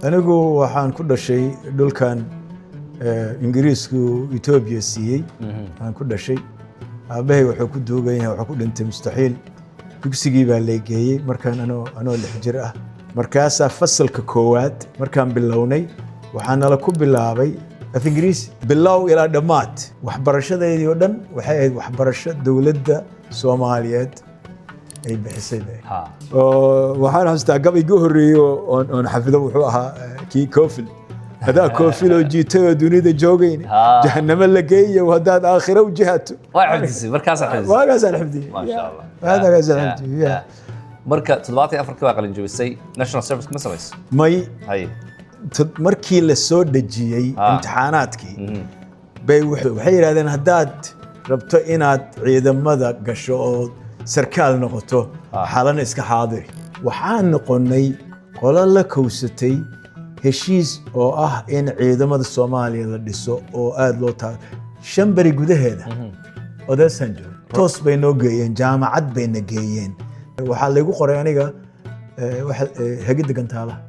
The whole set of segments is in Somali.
Anigu waxaan ku dhashay dhulkan Ingiriisku Etoobiya siiyey aan ku dhashay. Aabbahay wuxuu ku duugan yahay, wuxuu ku dhintay mustaxiil. Dugsigii baa lay geeyey markaan anoo 6 jir ah. Markaasaa fasalka koowaad markaan bilownay, waxaa nala ku bilaabay af Ingiriisi bilow ilaa dhammaad. Waxbarashadeydii oo dhan waxay ahayd waxbarasho dowladda Soomaaliyeed ay bixisay bay ahayd. Oo waxaan xasuustaa gabayga horreeyey oon xafido wuxuu ahaa kii Koofil: "Adaa koofil oo jiitay oo dunida joogayn, jahanamo la geeyo haddaad aakhiro u jihato." Waa xifdisay markaasaa xifdisay? Waagaasaan xifdiyey. Maasha Allah. Waagaasaan xifdiyey, yeah. Marka 74-kii baa qalin jabisay. National service ma samaysay? May. Hay. Markii la soo dejiyey imtixaanaadkii bay waxay yidhahdeen, haddaad rabto inaad ciidamada gasho oo sarkaal noqoto, xalana iska xaadiri. Waxaan noqonnay qolo la kowsatay heshiis oo ah in ciidamada Soomaaliya la dhiso oo aada loo taa. 5 beri gudaheeda odeesaan joogo, toos bay noo geeyeen jaamacad bayna geeyeen. Waxaa laygu qoray aniga hagidda gantaalaha.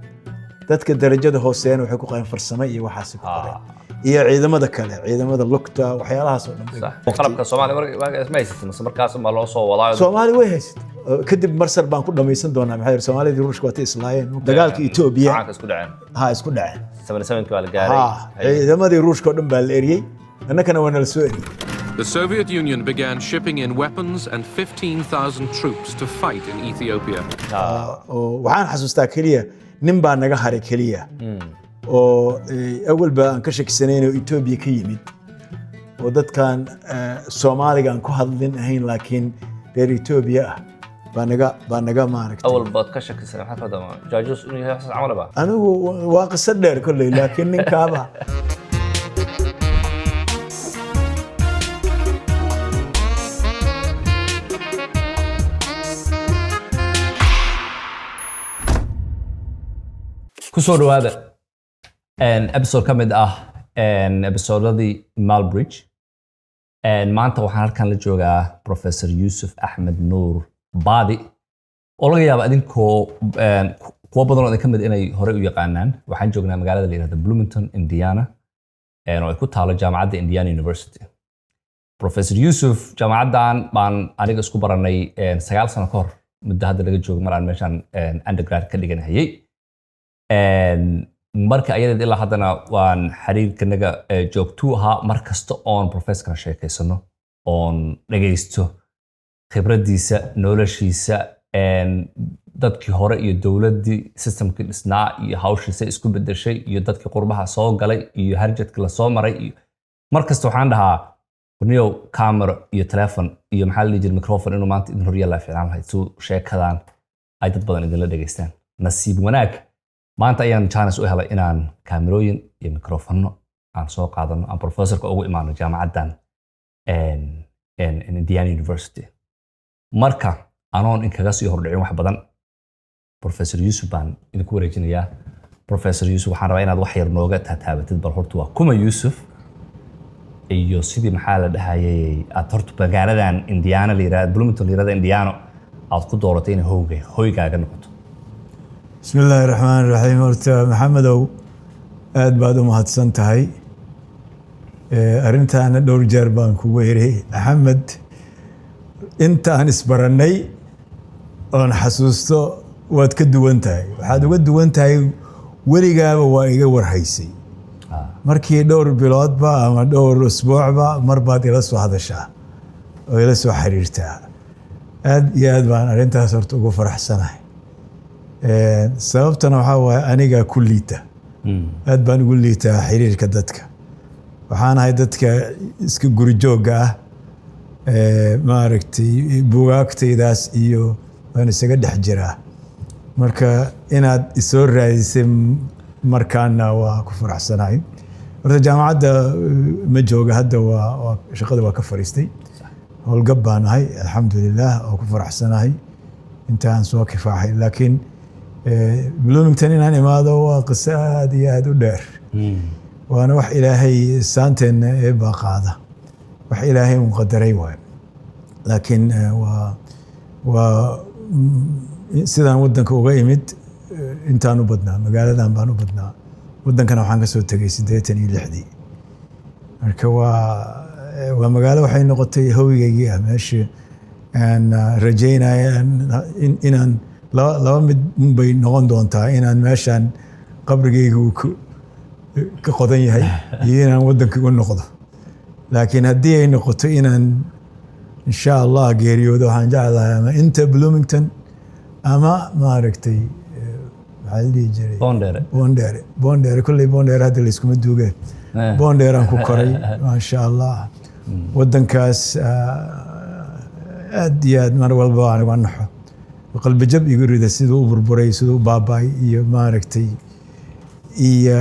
Dadka darajada hooseeyana waxay ku qoreen farsamo iyo waxaasi ku qoreen, iyo ciidamada kale, ciidamada lugta, waxyaalahaas oo dhan bay Qalabka Soomaaliya ma haysatay mise markaas ma loo soo wadaa? Soomaali way haysatay. Kadib marsar baan ku dhamaysan doonaa. Maxaa yeelay Soomaalidii Ruushka waa tay islaayeen dagaalka Etoobiya. Gacanka isku dhaceen. Ha, isku dhaceen. 77-kii baa la gaaray. Ciidamadii Ruushka oo dhan baa la eriyey, annakana waa nala soo eriyey. The Soviet Union began shipping in weapons and 15,000 troops to fight in Ethiopia. Oo waxaan xasuustaa keliya nin baa naga haray keliya oo awalba aan ka shakisanayn oo Etoobiya ka yimid oo dadkan Soomaaliga aan ku hadlin ahayn, laakiin reer Etoobiya ah baa naga maaragtay. Awal baad ka shakisan, maxaa ka dama jaajuus inuu yahay waxaas camal ba? Anigu waa qiso dheer kolley, laakiin ninkaaba. Ku soo dhawaada episode ka mid ah episodadii Malbridge. Maanta waxaan halkan la joogaa Professor Yusuf Axmed Nuur Baadi, oo laga yaabo idinkoo kuwo badan oo idin ka mid inay horey u yaqaanaan. Waxaan joognaa magaalada la yihahdo Bloomington, Indiana, oo ay ku taalo jaamacadda Indiana University. Professor Yusuf jaamacaddan baan aniga isku baranay 9 sano ka hor, muddo hadda laga joogo, mar aan meeshaan undergrad ka dhiganahayay. Marka ayadeed ilaa haddana waan xiriirkanaga joogtuu ahaa. Mar kasta oon professorkan sheekaysano oon dhagaysto khibraddiisa, noloshiisa, dadkii hore iyo dowladdii, systemkii dhisnaa iyo hawshiisa isku bedeshay iyo dadkii qurbaha soo galay iyo harjadkii lasoo maray, iyo mar kasta waxaan dhahaa, warniyow, camera iyo telefon iyo maxaa la dhihi jiray, microphone inuu maanta idin horyaallaa fiicnaan lahayd, si sheekadan ay dad badan idinla dhegaystaan. Nasiib wanaag, maanta ayaan chance u helay inaan kaamerooyin iyo mikrofono aan soo qaadano, aan professorka ugu imaano jaamacaddan Indiana University. Marka anoon in kaga sii hordhicin wax badan, Professor Yusuf baan idinku wareejinayaa. Professor Yusuf, waxaan rabaa inaad wax yar nooga taataabatid bal horta waa kuma Yusuf iyo sidii maxaa la dhahayay aad horta magaaladan Indiana la yirahdo, Bloomington la yirahdo, Indiana aad ku dooratay inay hoygaaga noqoto. Bismi illaahi raxmaan raxiim. Horta Maxamedow, aad baad u mahadsan tahay. Arrintaana dhowr jeer baan kugu iri, Maxamed. Intaan isbarannay oon xasuusto waad ka duwan tahay. Waxaad uga duwan tahay, weligaaba waa iga warhaysay. Markii dhowr biloodba ama dhowr usbuucba mar baad ila soo hadashaa oo ila soo xiriirtaa. Aad iyo aad baan arrintaas horta ugu faraxsanahay. Sababtana waxaa waaye anigaa ku liita, aad baan ugu liitaa xiriirka dadka. Waxaan ahay dadka iska guri joogga ah, maaragtay, bugaagtaydaas iyo waan isaga dhex jiraa. Marka inaad isoo raadisay markaana waa ku faraxsanahay. Horta jaamacadda ma jooga hadda, waa shaqada waa ka fariistay, howlgab baan ahay, alxamdulilah, oo ku faraxsanahay intaan soo kifaaxay. Laakiin Bloomington inaan imaado waa qiso aad iyo aad u dheer, waana wax Ilaahay saanteenna eebbaa qaada, wax Ilaahay un qadaray waay. Laakiin waa sidaan waddanka uga imid. Intaan u badnaa, magaaladan baan u badnaa. Waddankana waxaan ka soo tegay 86-dii. Marka waa magaalo waxay noqotay hoygaygii ah, meeshii aan rajaynaya inaan laba mid bay noqon doontaa: inaan meeshaan qabrigayga uu ka qodan yahay iyo inaan waddankii u noqdo. Laakiin haddii ay noqoto inaan, insha Allah, geeriyoodo, waxaan jeclahay ama inta Bloomington ama, maaragtay, maxaa la dhihi jiray? Boondheere. Boondheere, Boondheere. Kolley Boondheere hadda layskuma duugeen. Boondheeraan ku koray, maasha Allah. Waddankaas aad iyo aad mar walba anigu aan naxo, qalbijab igu rida siduu u burburay, siduu u baaba'ay iyo, maaragtay, iyo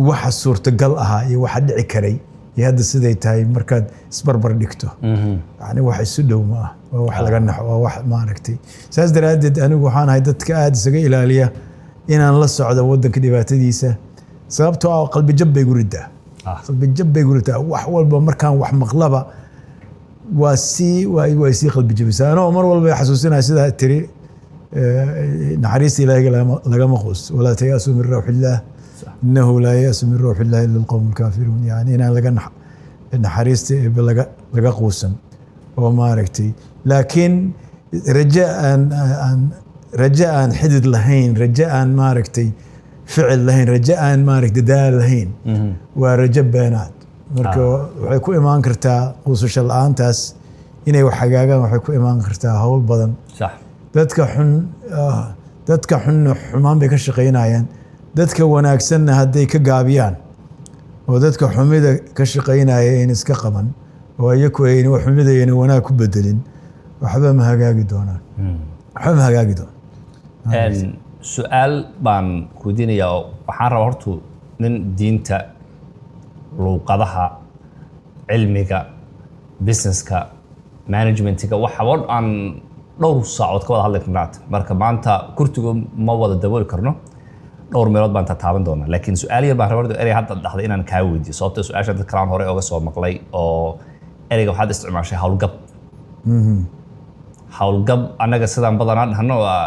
waxa suurtagal ahaa iyo waxa dhici karay iyo hadda siday tahay markaad isbarbar dhigto, yani wax isu dhow ma ah. Waa wax laga naxo, waa wax, maaragtay. Saas daraaddeed anigu waxaan ahay dadka aada isaga ilaaliya inaan la socdo waddanka dhibaatadiisa, sababtoo ah qalbijab bay igu ridaa. Qalbijab bay igu ridaa. Wax walba markaan wax maqlaba waa sii qalbi jabisaa, anoo mar walba xasuusinaya sidaa tiri, naxariista Ilaahiga lagama quusto. ولا تيأسوا من روح الله إنه لا ييأس من روح الله إلا القوم الكافرون. Yani inaan laga naxariista Eebe laga quusan oo, maaragtay, laakiin rajo aan rajo aan xidid lahayn, rajo aan, maaragtay, ficil lahayn, rajo aan, maaragtay, dadaal lahayn waa rajo beenaad. Marka waxay ku imaan kartaa quusasho la-aantaas inay wax hagaagaan, waxay ku imaan kartaa hawl badan. Dadka xunna xumaan bay ka shaqaynayaan. Dadka wanaagsanna hadday ka gaabiyaan oo dadka xumida ka shaqaynaya ayna iska qaban oo iyaku ayna xumida ayna wanaag ku bedelin, waxba ma hagaagi doonaan, waxba ma hagaagi doonaan. Su-aal baan ku weydiinayaa oo waxaan rabaa hortu nin diinta, luuqadaha, cilmiga, businesska, managementiga, waxaba aan dhowr saacood ka wada hadli karnaa. Marka maanta kurtigu ma wada dabooli karno, dhowr meelood baan tataaban doonaa. Laakiin su-aal yar baan rabaa, erey hadda dhahday, inaan kaa weydiiyo, sababto su-aasha dad kalaan hore oga soo maqlay oo ereyga waxaad isticmaashay, howlgab. Howlgab annaga sidaan badanaa dhahno waa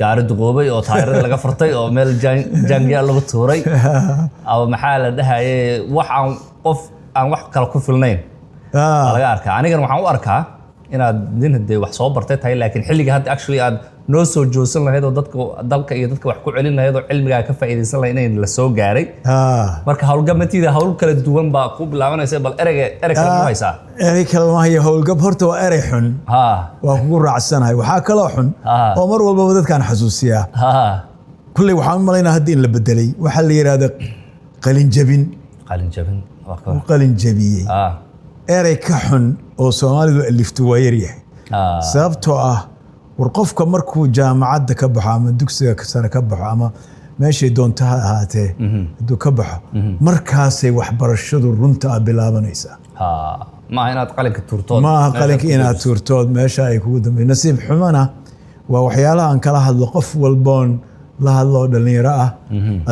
gaari duqoobay oo taayirada laga furtay oo meel jaangiya lagu tuuray, ama maxaa la dhahaye, wax aan qof aan wax kale ku filnayn baa laga arkaa. Anigana waxaan u arkaa inaad nin dee wax soo bartay tahay, laakiin xilliga hadda actually aad noo soo joogsan lahayd oo dadka dalka iyo dadka wax ku celin lahayd oo cilmigaa ka faa'iidaysan lahayd inayn la soo gaaray. Marka howlgab matiida, hawl kala duwan baa ku bilaabanaysa. Bal ereyga, erey kale mu haysaa? Erey kale ma hayo. Howlgab horta waa erey xun. Waa kugu raacsanahay. Waxaa kaloo xun oo mar walbaba dadkaan xasuusiyaa, kulley waxaan u malaynaa hadda in la bedelay, waxaa la yidhahda qalinjabin. Qalin jabin waa ka U qalinjabiyey. Erey ka xun oo Soomaalidu alifto waa yaryahay, sababtoo ah war qofka markuu jaamacadda ka baxo ama dugsiga sare ka baxo ama meeshay doonto ha ahaatee hadduu ka baxo, markaasay waxbarashadu runta ah bilaabanaysaa. Maaha inaad qalinka tuurtood Ma aha meeshaad qalinka ku inaad joojiso. Tuurtood meesha ay kugu dambey. Nasiib xumana waa waxyaalaha aan kala hadlo qof walboon la hadlo oo dhallinyaro ah,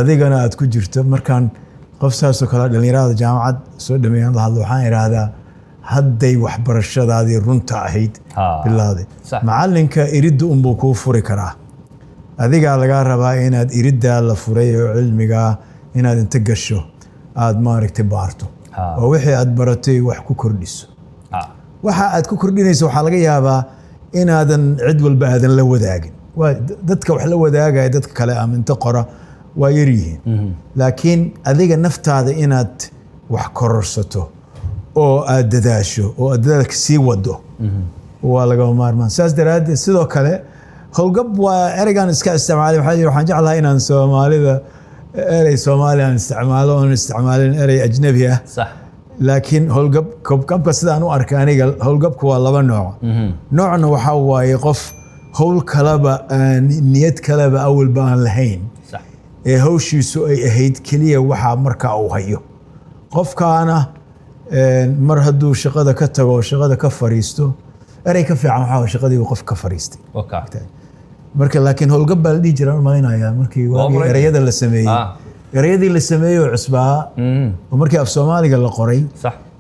adigana aad ku jirto. Markaan qof saasoo kale dhallinyarada jaamacad soo dhameeyaan la hadlo, waxaan idhaahdaa, hadday waxbarashadaadii runta ahayd bilowday. Macalinka iridda unbuu kuu furi karaa. Adigaa lagaa rabaa inaad iriddaa la furay oo cilmigaa inaad inta gasho aad, maaragtay, baarto oo wixii aad baratay wax ku kordhiso. Waxa aad ku kordhinayso waxaa laga yaabaa inaadan cid walba aadan la wadaagin. Waa dadka wax la wadaagaya dadka kale ama inta qora waa yar yihiin, laakiin adiga naftaada inaad wax kororsato oo aad dadaasho oo aad dadaalka sii wado waa lagama maarmaan. Saas daraaddeed, sidoo kale howlgab waa ereygaan iska isticmaalay. Waxaa jira, waxaan jeclahay inaan Soomaalida erey Soomaali aan isticmaalo oon isticmaalin erey ajnabi ah. Laakiin howlgab, howlgabka sidaan u arkay aniga, howlgabku waa laba nooc. Noocna waxaa waaye qof howl kaleba aan niyad kaleba awalba aan lahayn ee hawshiisu ay ahayd keliya waxaa markaa uu hayo. Qofkaana mar hadduu shaqada ka tago oo shaqada ka fariisto, erey ka fiican waxaa waye shaqadii uu qof ka fariistay. Marka laakiin howlgab baa la dhihi jiraa, malaynayaa, markii waagii maray. Ereyada la sameeyey, ereyadii la sameeyey oo cusbaa oo markii af Soomaaliga la qoray,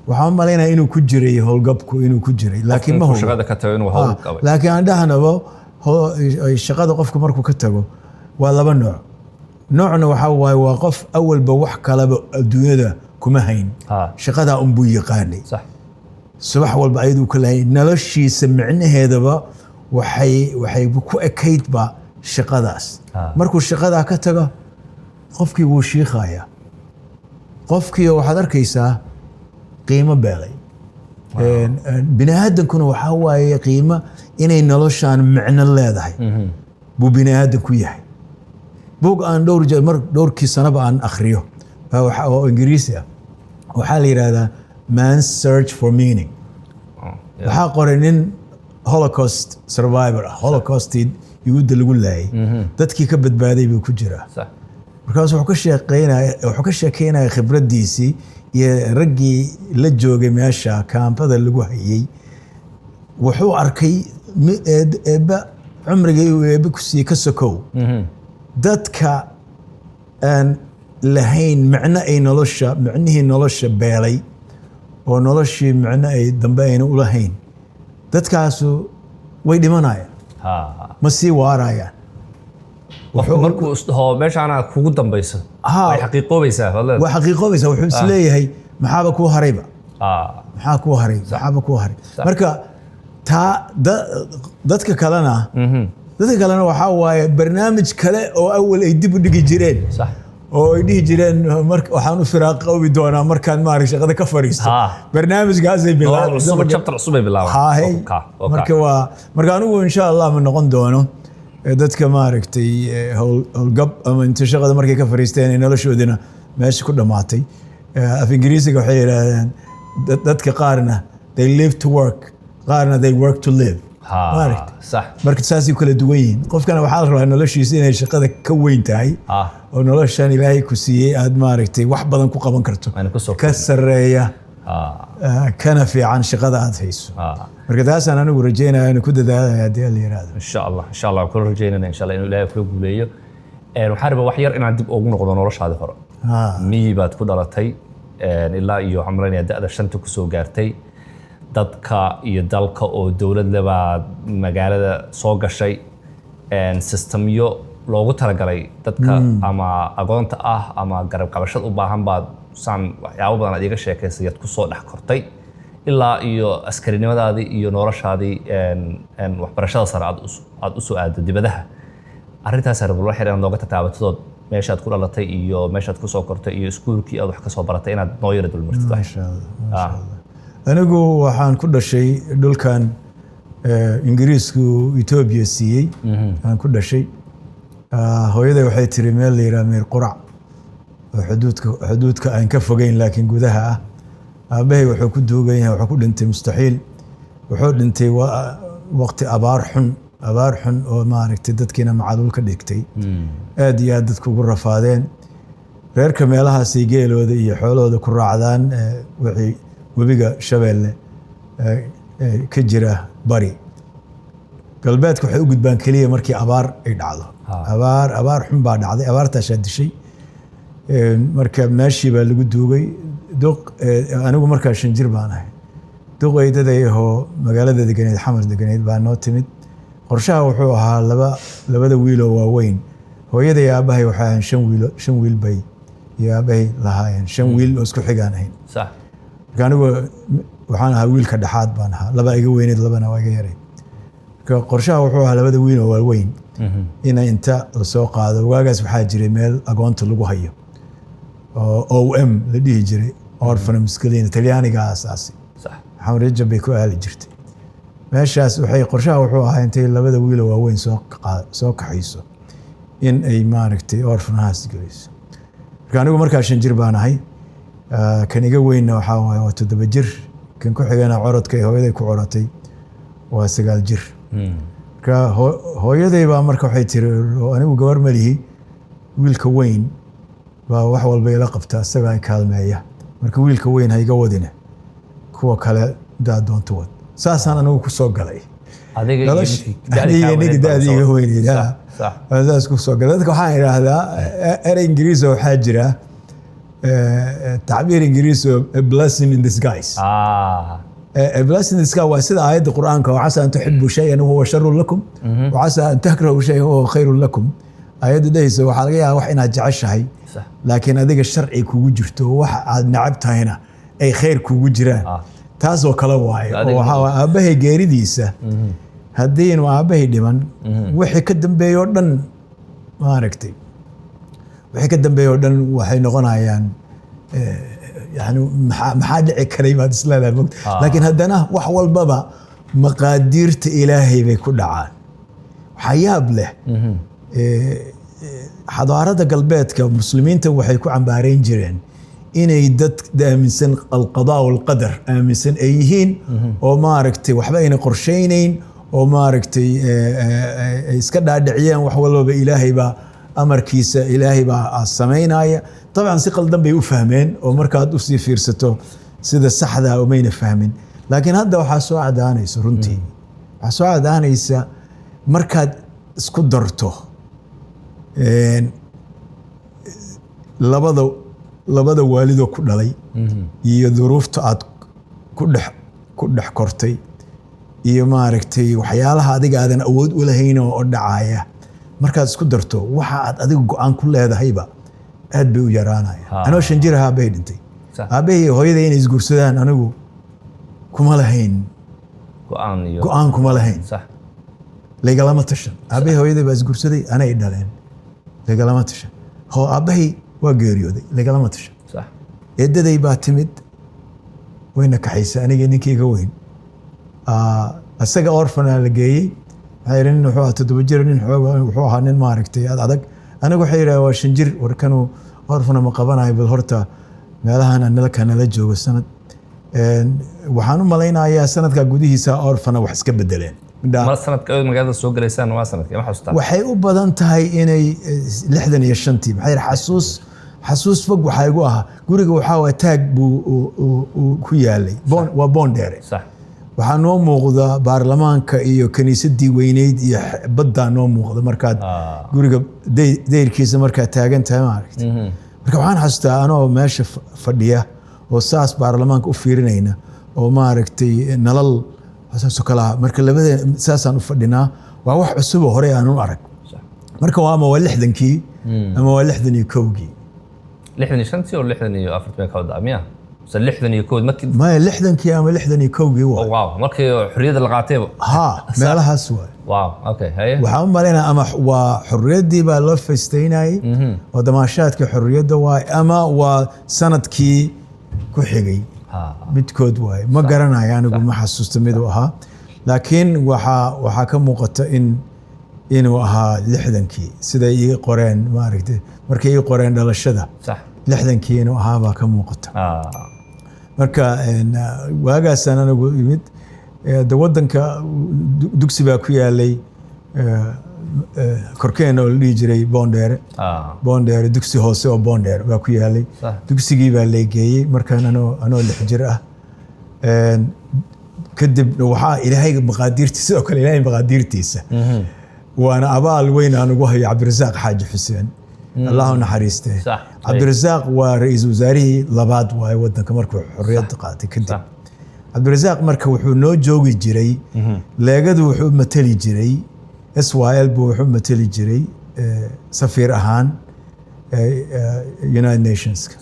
waxaan u malaynayaa inuu ku jiray howlgabku, inuu ku jiray, laakiin ma intuu hubo. Shaqada ka tago inuu hawl qabay. Laakiin aan dhahnabo shaqada qofku markuu ka tago. Waa laba nooc. Noocna waxaa waaye waa qof awalba wax kalaba adduunyada kuma hayn, shaqadaa unbuu yaqaanay. Subax walba ayaduu ka lahay, noloshiisa micnaheedaba waxay ku ekaydba shaqadaas. Markuu shaqadaa ka tago, qofkii wuu shiikhayaa. Qofkii waxaad arkaysaa qiimo beelay. Bini aadankuna waxaa waaye qiimo inay noloshaan micno leedahay buu bini aadanku yahay. Buug aan dhowr jeer, mar dhowrkii sanaba aan akhriyo oo Ingiriisi ah, waxaa la yidhaahdaa Man's Search for Meaning. Waxaa qoray nin Holocaust survivor ah, Holocaustii Yuhuudda lagu laayay dadkii ka badbaaday buu ku jiraa. Markaas wuxuu ka sheekeynaya khibraddiisii iyo raggii la joogay meesha kaampada lagu hayay. Wuxuu arkay eebba cumrigii uu Eebbe ku siiyey ka sokow, dadka aan lahayn micno ay nolosha, micnihii nolosha beelay oo noloshii micno ay dambe ayna ulahayn, dadkaasu way dhimanayaan, ma sii waarayaan. Qofku markuu isdhaho meeshaana kugu dambayso, way xaqiiqoobaysaa waad leedahay. Waa xaqiiqoobaysa. Wuxuu is leeyahay, maxaaba kuu harayba? Maxaa kuu haray? Maxaaba kuu haray? Marka taa dadka kalena waxaa waaye barnaamij kale oo awal ay dib u dhigi jireen oo ay dhihi jireen, waxaan u firaaqoobi doonaa markaan maarag shaqada ka fariisto. Barnaamijkaasay nolol cusub, chapter cusub ay bilaabaan. Haahey. Waa Marka waa marka anigu insha Allah ma noqon doono dadka maaragtay howlgab ama inta shaqada markay ka fariisteen ee noloshoodina meesha ku dhammaatay. Af Ingiriisiga waxay yidhaahdeen dadka qaarna they live to work, qaarna they work to live. Maaragtay? Marka saasay kala duwan yihiin. Qofkana waxaa la rabaa noloshiisa inay shaqada ka weyn tahay oo noloshan Ilaahay ku siiyey aad maaragtay wax badan ku qaban karto, Ayna ku soo ka sarreeya, kana fiican shaqada aad hayso. Marka taasaan anigu rajeynaya inuu ku dadaalaya haddii la yiraahdo. Insha Allah, insha Allah, waan kula rajeynana insha Allah inuu Ilaahay kula guuleeyo. Waxaan rabaa wax yar inaan dib ugu noqdo noloshaadii hore. Miyi baad ku dhalatay, ilaa iyo waxaan malaynayaa da'da 5-ta kusoo gaartay. Dadka iyo dalka oo dowlad le baad magaalada soo gashay. Systemyo loogu talagalay dadka ama agoonta ah ama garab qabashad u baahan baad saan waxyaabo badan aad iiga sheekaysay yaad kusoo dhex kortay ilaa iyo askarinimadaadii iyo noloshaadii, waxbarashada sare aad usoo aaddo dibadaha. Arrintaas rabal wax yar inaad nooga tataabatadoo meeshaad ku dhalatay iyo meeshaad kusoo kortay iyo iskuulkii aad wax ka soo baratay inaad noo yara dulmartid wax. Maasha Allah, maasha Allah. Anigu waxaan ku dhashay dhulkan Ingiriisku Etoobiya siiyey aan ku dhashay. Hooyaday waxay tiri meel la yidhaha Meer Qurac oo xuduudka aan ka fogeyn laakiin gudaha ah. Aabbahay wuxuu ku duugan yahay, wuxuu ku dhintay mustaxiil. Wuxuu dhintay waqti abaar xun, abaar xun oo maaragtay dadkiina macaluul ka dhigtay, aad iyo aad dadku ugu rafaadeen. Reerka meelahaasay geelooda iyo xoolahooda ku raacdaan, wixii webiga Shabeelle ka jira bari galbeedka waxay u gudbaan keliya markii abaar ay dhacdo. Abaar xun baa dhacday, abaartaasaa dishay. Marka meeshii baa lagu duugay duq. Anigu markaa 5 jir baan ahay. Duq eedaday ahoo magaalada deganeed, Xamar deganeed, baa noo timid. Qorshaha wuxuu ahaa labada wiiloo waaweyn. Hooyaday aabbahay waxay ahayn shan wiilo, shan wiil bay iyo aabbahay lahaayeen, shan wiil oo isku xigaan ahayn. Marka anigu waxaan ahaa wiilka dhexaad baan ahaa, laba iga weyneed, labana waa iga yarayd. Marka qorshaha wuxuu ahaa labada wiil oo waaweyn ina inta lasoo qaado. Waagaas waxaa jiray meel agoonta lagu hayo oo OM la dhihi jiray, Orfano Muscolini, Talyaaniga aasaasay. Xamar Rajab bay ku aali jirtay meeshaas. Waxay qorshaha wuxuu ahaa intay labada wiil oo waaweyn soo kaxayso in ay maaragtay orfanahaas gelayso. Marka anigu markaa 5 jir baan ahay. Kan iga weynna waxaa waaye waa 7 jir, kan ku xigana corodka ee hooyaday ku coratay waa 9 jir. Marka hooyaday baa marka waxay tiri, "Oo anigu gabar ma lihi, wiilka weyn baa wax walba ila qabta, isagaa i kaalmeeya, marka wiilka weyn ha iga wadine, kuwa kale daa doonto wad." Saasaan anigu ku soo galay. Adiga iyo ninkii da'dii kaa Aniga weyneyd baa da'dii soo- iga weyneyd. Saas ku soo galay. Dadka waxaan idhaahdaa erey Ingiriis oo waxaa jira, tacbiir Ingiriis oo "a blessing in disguise". A blessing in disguise waa sida aayadda Qur'aanka oo "عسى أن تحبوا شيئا وهو شر لكم وعسى أن تكرهوا شيئا وهو خير لكم". Ayadda dhehaysa waxaa laga yaabaa wax inaad jeceshahay, laakiin adiga sharci kugu jirto, wax aad necab tahayna ay khayr kugu jiraan. Taasoo kale waaye oo waxaa waaye aabbahay geeridiisa, haddiinu aabbahay dhiman, wixii ka dambeeyey oo dhan, maaragtay, wixii ka dambeeyey oo dhan waxay noqonayaan yani maxaa dhici karay baad isleedahay, mogta. Laakiin haddana wax walbaba maqaadiirta Ilaahay bay ku dhacaan. Waxaa yaab leh, xadaarada galbeedka muslimiinta waxay ku cambaarayn jireen inay dad aaminsan alqadaa walqadar aaminsan ay yihiin, oo maaragtay waxba ayna qorshaynayn, oo maaragtay ay iska dhaadhiciyeen wax walbaba Ilaahay baa amarkiisa, Ilaahay baa samaynaya. Dabcan si qaldan bay u fahmeen, oo markaad usii fiirsato sida saxda umayna fahmin. Laakiin hadda waxaa soo cadaanaysa, runtii waxaa soo cadaanaysa, markaad isku darto labada waalidoo ku dhalay iyo duruufta aad ku dhex kortay iyo maaragtay waxyaalaha adiga aadan awood u lahayn oo dhacaya, markaad isku darto, waxa aad adiga go-aan ku leedahayba aad bay u yaraanaya. Anoo 5 jir ahaa bay dhintay. Aabbahay iyo hooyaday inay isguursadaan anigu kuma lahayn. Go-aan iyo Go-aan kuma lahayn. Laygalama tashan. Aabbahay hooyaday baa isguursaday, anay dhaleen, laygalama tashan. Aabbahay waa geeriyooday, laygalama tashan. Eedaday baa timid, wayna kaxaysay aniga ninkii iga weyn. Isaga orphan aa la geeyey. Waxay yidhi nin wuxuu ahaa 7 jir, nin xoog wuxuu ahaa, nin maaragtay ad adag. Anigu waxay yidhaha waa 5 jir, warkanuu orphan ma qabanayo, bal horta meelahan nalka nala joogo sanad. Waxaan u malaynayaa sanadka gudihiisa orphan wax iska bedeleen. Mar sanadka magaalada soo galaysaan waa sanadka ma xasuustaa? Waxay u badan tahay inay 65-tii. Maxaa yeelay xasuus fog waxaa igu ahaa guriga waxaa waa taag buu uu ku yaalay. Waa Boondheere. Waxaa noo muuqda baarlamaanka iyo kiniisadii weyneyd iyo baddaa noo muuqda markaad guriga dayrkiisa markaad taagan tahay, maaragtay. Marka waxaan xasuustaa anoo meesha fadhiya oo saas baarlamaanka u fiirinayna, oo maaragtay nalal saasoo kale ah. Marka labada saasaan u fadhinaa, waa wax cusub oo horey aan u arag. Marka waa ama waa 60-kii ama waa 61-gii. 65-tii oo 64-tii bay ka wadaa miya, mise 61 markii? Maya, 60-kii ama 61-gii waa. Wow, markii xorriyadda la qaatayba. Ha, meelahaas waay. Wow, okay, haye. Waxaan u malaynaa ama waa xorriyaddii baa loo faystaynayay oo damaashaadkii xorriyadda waay, ama waa sanadkii ku xigay. Midkood waay, ma garanayo anigu, ma xasuusto miduu ahaa. Laakiin waxaa ka muuqata inuu ahaa 60-kii, siday ii qoreen, maaragtay, markay ii qoreen dhalashada. 60-kii inuu ahaa baa ka muuqata. Marka waagaasaan anigu imid. De wadanka dugsi baa ku yaalay korkeen oo la dhihi jiray Boondheere. Boondheere, dugsi hoose oo Boondheere baa ku yaalay. Dugsigii baa laygeeyey markaan anoo 6 jir ah. Kadib waxaa Ilaahay maqaadiirtiisa, sidoo kale Ilaahay maqaadiirtiisa, waana abaal weyn aan ugu hayo Cabdirasaaq Xaaji Xuseen, Allah u naxariistee. Cabdirasaaq waa ra-iisul wasaarihii labaad waaye wadanka markuu xorriyadda qaatay kadib. Cabdirasaaq marka wuxuu noo joogi jiray Leegadu, wuxuu matali jiray SYL buu wuxuu matali jiray safiir ahaan United Nationska.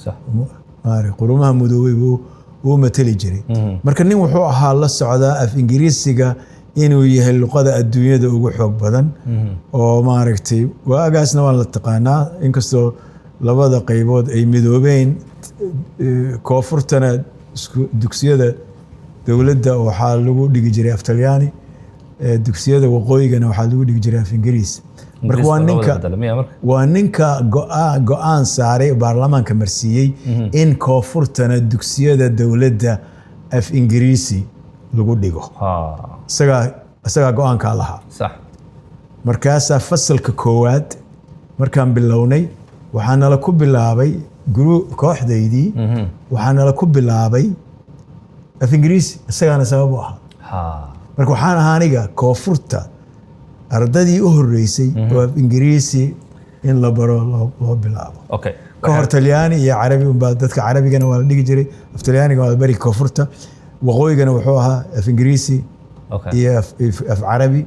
Qurumaha Midoobay buu uu matali jiray. Marka nin wuxuu ahaa la socdaa af Ingiriisiga inuu yahay luqada adduunyada ugu xoog badan, oo maaragtay waagaasna waan la taqaanaa, inkastoo labada qaybood ay midoobeen. Koonfurtana isku dugsiyada dowladda waxaa lagu dhigi jiray af Talyaani, dugsiyada waqooyigana waxaa lagu dhigi jiray af Ingiriis. Marka waa Ingiriiska loo ninka wada bedelo miya marka? Waa ninka go-aan saaray oo baarlamaanka marsiiyey in koonfurtana dugsiyada dowladda af Ingiriisi lagu dhigo. Isagaa go-aankaa lahaa. Markaasaa fasalka koowaad markaan bilownay waxaa nala ku bilaabay kooxdaydii, waxaa nala ku bilaabay af Ingiriisi, isagaana sabab u ahaa. Marka waxaan ahaa aniga koonfurta ardadii u horreysay oo af Ingiriisi in la baro loo bilaabo. Ka hor Talyaani iyo Carabi unbaa, dadka Carabigana waa la dhigi jiray, af Talyaaniga waa la bari koonfurta, waqooyigana wuxuu ahaa af Ingiriisi iyo af Carabi,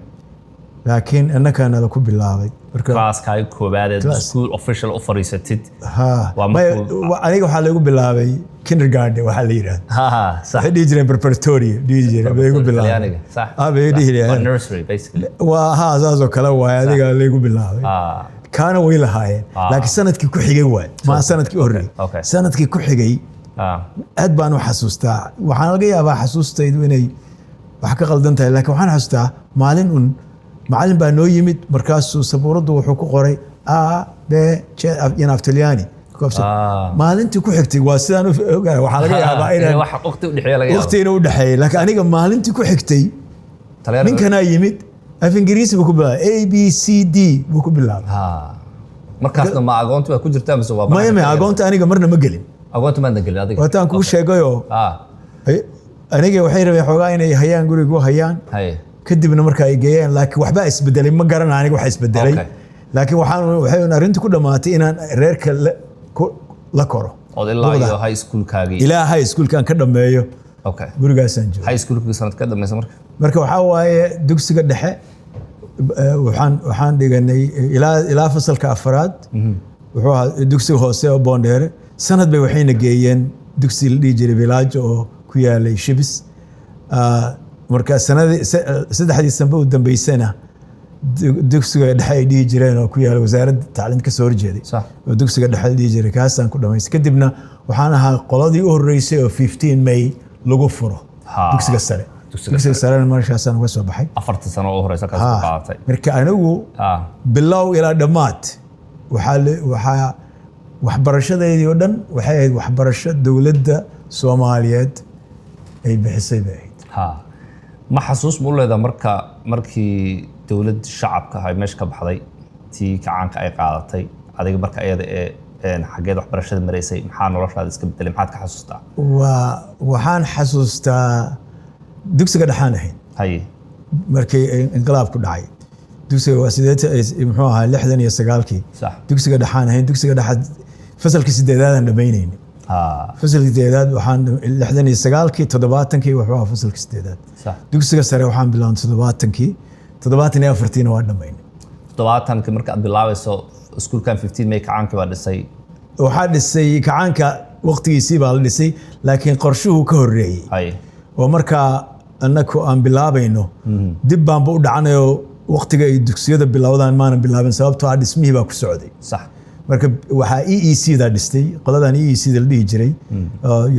laakiin annakaana la ku bilaabay Marka Classkaaga koowaad ee Class. school official u fadhiisatid? Ha. Waa Aniga waxaa lagu bilaabay kindergarten waxaa la yidhahda. Ha, sax. Waxay dhihi jireen preparatory dhihi jireen bay igu bilaabay. Talyaaniga, sax. Ah, bay dhihi Waa jireen. nursery basically. Waa ha, saas oo kale waaye, adiga laygu bilaabay. Kaana way lahaayeen, laakiin sanadkii ku xigay waay, maa sanadkii u horreeyay. Sanadkii ku xigay aad baan u xasuustaa. Waxaan laga yaabaa xasuustaydu inay wax ka qaldan tahay, laakiin waxaan xasuustaa maalin un macallin baa noo yimid, markaasuu sabuuraddu wuxuu ku qoray A B C in af Talyaani. Maalintii ku xigtay, waa sidaan u ogahay, waxaa laga yaabaa inaan wax waqti u dhexeeya laga yaabo. Waqti inuu u dhexeeyay, laakiin aniga maalintii ku xigtay Talyaaniga. ninkanaa yimid, af Ingiriisi buu ku bilaabay, A B C D buu ku bilaabay. Markaasna ma agoonti baa ku jirtaa mise waa Maya, maya, agoonta aniga marna ma gelin. Agoonta maadna gelin adiga? Waataan kuu sheegayoo aniga waxay rabeen xoogaa inay hayaan, gurigu hayaan, kadibna marka ay geeyeen, laakiin waxbaa isbedelay, ma garana aniga waxa isbedelay. Laakiin waxay un arrintu ku dhammaatay inaan reerka la koro. Ood ilaa Luqda. iyo high schoolkaagii. Ilaa high schoolkaan ka dhammeeyo gurigaasaan joogo. High schoolkii sanad ka dambaysa marka? Marka waxaa waaye dugsiga dhexe waxaan dhiganay ilaa fasalka afaraad. Wuxuu ahaa dugsiga hoose oo Boondheere. Sanad bay waxayna geeyeen dugsi la dhihi jiray Bilaajo oo ku yaalay Shibis. Marka sanadii 3dii sanba u dambeysana dugsiga dhexe ay dhihi jireen oo ku yaalay wasaaradda tacliinta ka soo horjeeday oo dugsiga dhexe la dhihi jiray, kaasaan ku dhamaystay. Kadibna waxaan ahaa qoladii u horreysay oo 15 May lagu furo dugsiga sare. Dugsiga Dugsiga sarena markaasaan uga soo baxay. 4ta sano oo horeysa kaas ku qaadatay. Marka anigu bilow ilaa dhammaad waxaa waxbarashadeydii oo dhan waxay ahayd waxbarasho dowladda Soomaaliyeed ay bixisay bay ahayd. Ha, ma xasuus ma u leedaha marka markii dowlad shacabka ay meesha ka baxday, tii kacaanka ay qaadatay, adiga marka ayada ee xaggeed waxbarashada maraysay, maxaa noloshaada iska bedelay, maxaad ka xasuustaa? Waxaan xasuustaa dugsiga dhexaan ahayd markii inqilaabku dhacay. Dugsiga waa sideetan, muxuu ahaa, 69-kii. Dugsiga dhexaan ahayn, dugsiga dhexa fasalka sideedaadaan dhamaynayna. Fasalka sideedaad waxaan 69-kii, 70-kii wuxuu ahaa fasalka sideedaad. Dugsiga sare waxaan bilaabnay 70-kii, 74-tiina waa dhamaynay. 70-kii marka aad bilaabayso iskuulkan 15 May, kacaankii baa dhisay? Waxaa dhisay kacaanka, waqtigiisii baa la dhisay, laakiin qorshuhu ka horreeyey oo markaa annaku aan bilaabayno dib baanba u dhacanayoo waqtiga ay dugsiyada bilowdaan maanan bilaabin, sababtoo ah dhismihii baa ku socday. Marka waxaa EEC da dhistay, qoladan EEC da la dhihi jiray,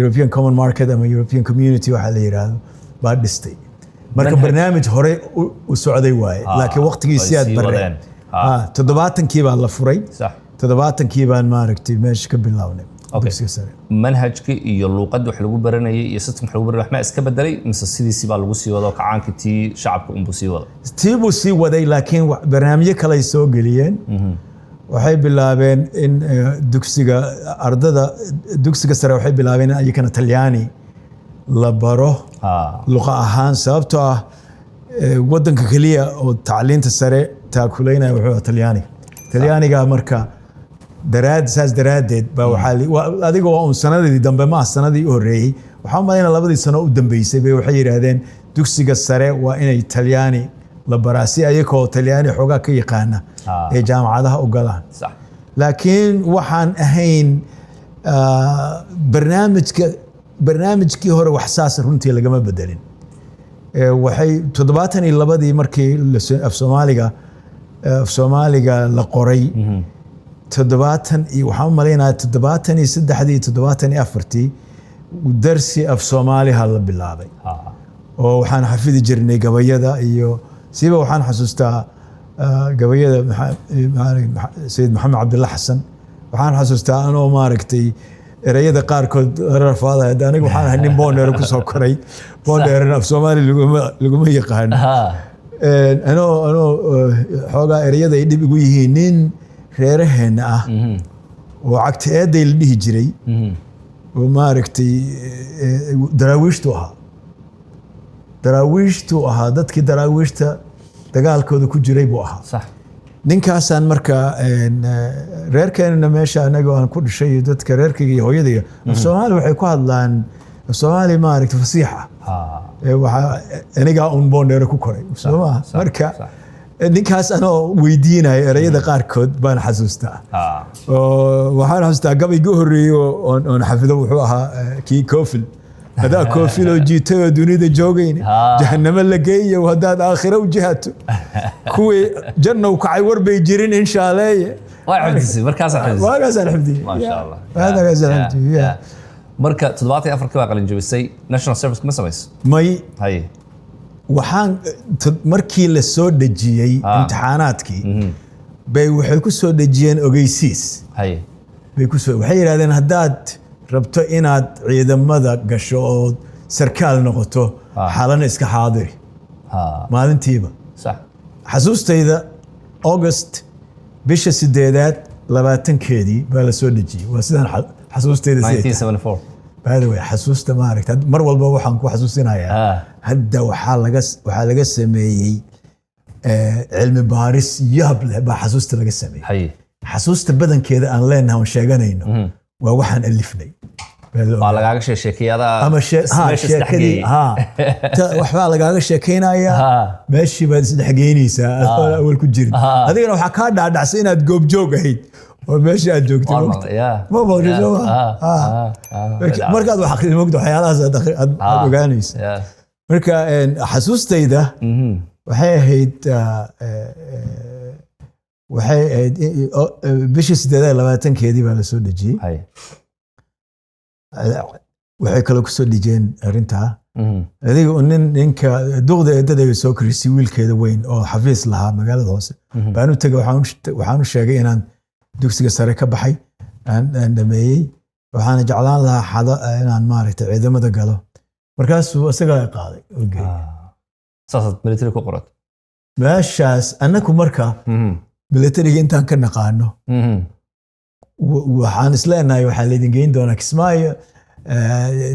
European Common Market ama European Community waxaa la yidhaahdo baa dhistay. Marka barnaamij hore u socday waaye, laakiin waqtigii ay Siyaad sii Barre wadeen. 70-kii baa la furay. 70-kii baan maaragtay meesha ka bilownay dugsiga sare. Manhajkii iyo luuqadii wax lagu baranayay iyo system wax lagu baranayay wax ma iska bedelay mise sidiisii baa lagu sii wado, kacaankii tii shacabka unbuu sii wada? Tii buu sii waday, laakiin barnaamijyo kale ay soo geliyeen. Waxay bilaabeen in dugsiga ardada dugsiga sare waxay bilaabeen in ayakana Talyaani la baro luqa ahaan, sababtoo ah wadanka keliya oo tacliinta sare taakuleynaya wuxuu ahaa Talyaaniga. Talyaaniga marka daraad saas daraaddeed baa waxaa adiga waa un sanadii dambe, ma ah sanadii u horreeyey, waxaa u malaynaya labadii sano u dambeysay bay waxay yidhaahdeen dugsiga sare waa inay Talyaani la baraa, si ayakoo Talyaani xoogaa ka yaqaana ay jaamacadaha u galaan. Laakiin waxaan ahayn barnaamijkii hore wax saas runtii lagama bedelin. Waxay 72-dii markii af Soomaaliga la qoray, toddobaatan iyo waxaan u malaynayaa 73-dii, 74-tii darsi af Soomaaliha la bilaabay oo waxaan xafidi jirnay gabayada iyo siiba waxaan xasuustaa gabayada Sayid Maxamed Cabdilla Xasan. Waxaan xasuustaa anoo maaragtay ereyada qaarkood rafaadaya. Hadda aniga waxaan ahay nin Boondheere kusoo koray, Boondheerena af Soomaali laguma yaqaano. Anoo xoogaa ereyada ay dhib igu yihiin, nin reeraheenna ah oo cagta eeday la dhihi jiray oo maaragtay daraawiishtu ahaa, dadkii daraawiishta dagaalkooda ku jiray buu ahaa. Ninkaasaan marka reerkeenana meesha anaga aan ku dhashay iyo dadka reerkayga iyo hooyadayga af Soomaali waxay ku hadlaan, af Soomaali maaragtay fasiix ah. Waxaa anigaa un Boondheere ku koray, soo maa? Marka Ninkaas anoo weydiinayo ereyada qaarkood baan xasuustaa. Oo waxaan xasuustaa gabaygii u horreeyey oon xafido wuxuu ahaa kii Koofil: "Adaa koofiloo jiitay oo dunida joogayne, jahanamo la geeyo haddaad aakhiro u jihato, kuwii jannow kacay war bay jirin in shaaleeye." Waa xifdisay markaasaa xifdisay? Waagaasaan xifdiyey. Maasha Allah. Waagaasaan xifdiyey, yeah. Marka 74-kii baa qalin jabisay. National service ma samayso? May. Haye. Waxaan markii la soo dhejiyey imtixaanaadkii bay waxay ku soo dhejiyeen ogeysiis. Bay ku soo waxay yidhahdeen, haddaad rabto inaad ciidamada gasho oo sarkaal noqoto, Xalana iska xaadiri maalintiiba. Xasuustayda August bisha 8aad 20-keedii baa la soo dhejiyey. Waa sidaan xasuustayda siday tahay. 1974. By the way, xasuusta maaragta mar walba waxaan ku xasuusinayaa, hadda waxaa laga sameeyey cilmi baaris yaab leh baa xasuusta laga sameeyey. Xasuusta badankeeda aan leenahay oon sheeganayno waa waxaan alifnay. Baa la waa ogaa. Lagaaga sheekeeyay adaa Ama meesha sheekadii isdhexgeeyey. Ha, waxbaa lagaaga sheekaynayaa, meeshii baad isdhexgeynaysaa adoon awal ku jirin. Adigana waxaa kaa dhaadhacsan inaad goobjoog ahayd oo meeshii aad joogtay. Waa Mogta? maqlay, yeah. Ma maqlay, soo ma? Markaad wax akhrido, mogta, waxyaalahaas aad ogaanaysa. Marka xasuustayda waxay ahayd bishii 8aad 20-keedii baa la soo dejiyey. Waxay kaloo ku soo dejiyeen arrintaa. Adiga un ninka duqda eedadayga soo korisay wiilkeeda weyn oo xafiis lahaa magaalada hoose baan u tegay. Waxaan u sheegay inaan dugsiga sare ka baxay, aan dhameeyey, waxaana jeclaan lahaa xado inaan maaragtay ciidamada galo. Markaasuu isagaa i qaaday oo geeyey. Saasaad military ku qorat? Meeshaas annaku marka militariga intaan ka naqaano, waxaan isleenahay waxaa laydin geyn doonaa Kismaayo.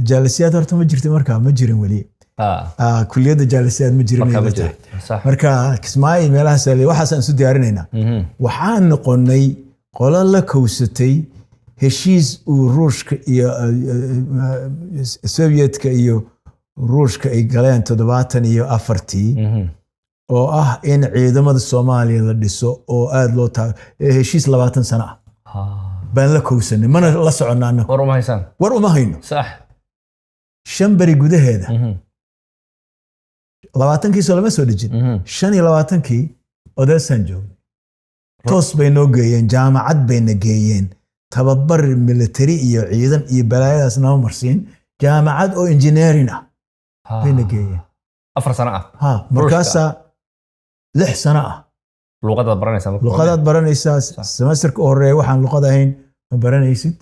Jaalisiyaad horta ma jirta marka, ma jirin weli. Kuliyadda jaalisiyaad ma jirin. Markaa ma ay jirin. tahay. Marka Kismaayo meelahaas waxaasaan isu diyaarinaynaa. Waxaan noqonnay qolo la kowsatay heshiis uu Ruushka iyo Sovietka iyo Ruushka ay galeen 74-tii, oo ah in ciidamada Soomaaliya la dhiso oo aad loo taa heshiis 20 sano ah baan la kowsanay, mana la soconna annagu. War uma haysaan. War uma hayno. 5 beri gudaheeda, 20-kii soo lama soo dejin, 25-kii Odessaan joognay. Toos bay noo geeyeen, jaamacad bayna geeyeen, tababar military iyo ciidan iyo balaayadaas nama marsiin, jaamacad oo engineering ah bayna geeyeen. 4 sano ah? Ha, markaasaa 6 sano ah. Luuqadaad baranaysaa marka? Luqadaad baranaysaa. Semesterka u horeeya waxaan luqad ahayn ma baranaysid.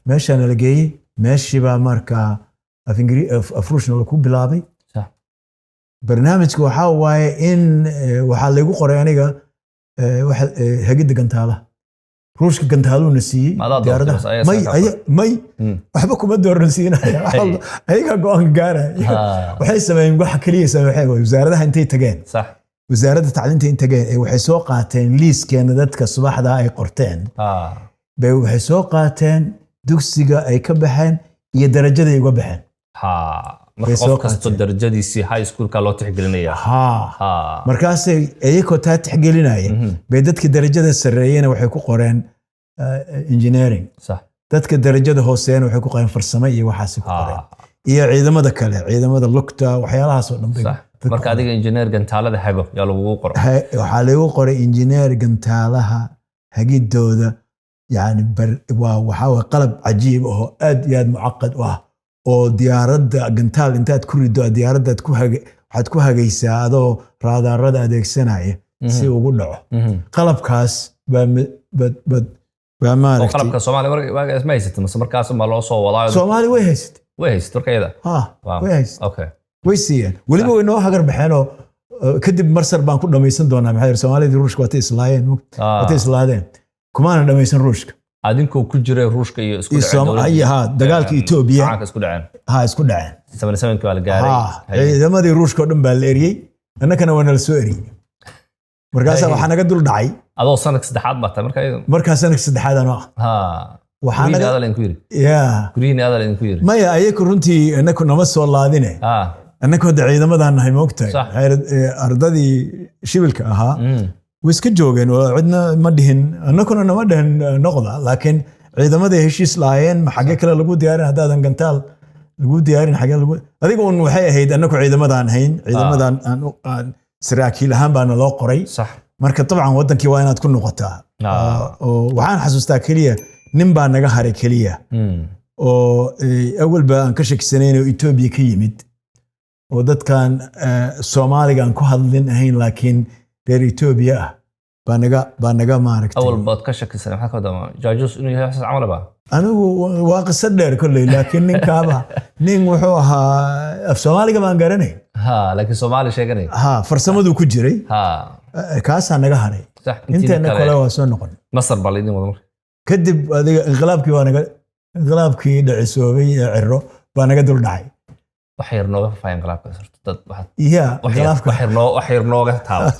Meeshaana la geeyey, meeshii baa markaa af Ruushna laku bilaabay. Barnaamijka waxaa waaye in waxaa laygu qoray aniga hagidda gantaalaha. Ruushka gantaaluuna siiyey. Ma adaa doortay diyaaradaha. mise ayaga May. saa kaa May, waxba kuma dooran siinaya. Ayagaa go'aan gaaraya. Waxay sameeyeen waxa keliya sameeyeen waxay waaye, wasaaradaha intay tageen, wasaaradda tacliinta in tageen ee waxay soo qaateen liiskeena dadka subaxda ay qorteen bay waxay soo qaateen dugsiga ay ka baxeen iyo darajaday uga baxeen. Marka Bay soo qof kasto qaateen. darajadiisii high schoolka loo tixgelinaya. Markaasay iyagoo taa tixgelinaya bay dadkii darajada sarreeyena waxay ku qoreen engineering, dadka darajada hooseeyana waxay ku qoreen farsamo iyo waxaasay ku qoreen, iyo ciidamada kale, ciidamada lugta, waxyaalahaas oo dhan bay dadku Marka adiga injineer gantaalada hago yaa lagugu qoro? Waxaa lagu qoray injineer gantaalaha hagidooda. Yani waa waxaa waye qalab cajiib ah oo aad iyo aad mucaqad u ah, oo diyaaradda gantaal intaad ku rido diyaaraddaad ku waxaad ku hagaysaa adoo raadaarada adeegsanaya si ugu dhaco. Qalabkaas baa baa Oo maaragtay. Qalabka Soomaaliya waagaas ma haysatay mase markaas baa loo soo wadaa? Soomaali way haysatay. Way haysatay marka iyada? Ha. Way haysatay. Way siiyeen weliba, way noo hagar baxeenoo kadib marsar baan ku dhamaysan doonaa. Maxaa yeelay Soomaalidii Ruushka waatay islaayeen, waatay islaadeen, kumaana dhamaysan Ruushka. Adinkoo ku jiray Ruushka iyo isku Iyo dhaceen ay, ha, dagaalka Ethiopia. Gacanka isku dhaceen. Ha, isku dhaceen. 77-kii baa la gaaray. Ciidamadii Ruushka oo dhan baa la eriyey, annakana waa nala soo eriyey. Markaasaa waxaa naga dul dhacay. Adoo sanadka saddexaad baa tahay marka iyada? Markaa sanadka saddexaad anoo ah. Waxaa Guryihiin naga adaa laydinku yiri. Ya. Guryihiin adaa laydinku yiri. Maya, ayaku runtii annaku nama soo laadine. Annaka hadda ciidamadaan nahay, moogtahay. Ardadii shibilka ahaa way iska joogeen oo cidna ma dhihin, annakuna nama dhihin noqda, laakiin ciidamaday heshiis lahaayeen. Ma xagge kale lagu diyaarin haddaadan gantaal lagu diyaarin? Xagge lagu adiga un waxay ahayd, annaku ciidamadaan hayn, ciidamadan aan saraakiil ahaan baana loo qoray. Marka dabcan wadankii waa inaad ku noqotaa. Oo waxaan xasuustaa keliya nin baa naga haray keliya oo awalba aan ka shakisanayn oo Etoobiya ka yimid oo dadkan Soomaaliga aan ku hadlin ahayn, laakiin reer Etoobiya ah baa naga maaragtay. Awal baad ka shakisan, maxaa ka wadaa? Jaajuus inuu yahay waxaas camal ba? Anigu waa qiso dheer kolley, laakiin ninkaaba nin wuxuu ahaa af Soomaaliga baan garanay. Ha, laakiin Soomaali sheeganay. Ha, farsamaduu ku jiray. Kaasaa naga haray. Inteena kale waa soo noqon. Masar baa laydin wada marka. Kadib adiga inqilaabkii baa naga, inqilaabkii dhicisoobay ee Ciro baa naga dul dhacay. Wax yar nooga faahfaahin inqilaabkaas horta, dad waxaad Ya. wax yar Inqilaabka wax yar noo wax yar nooga taabo.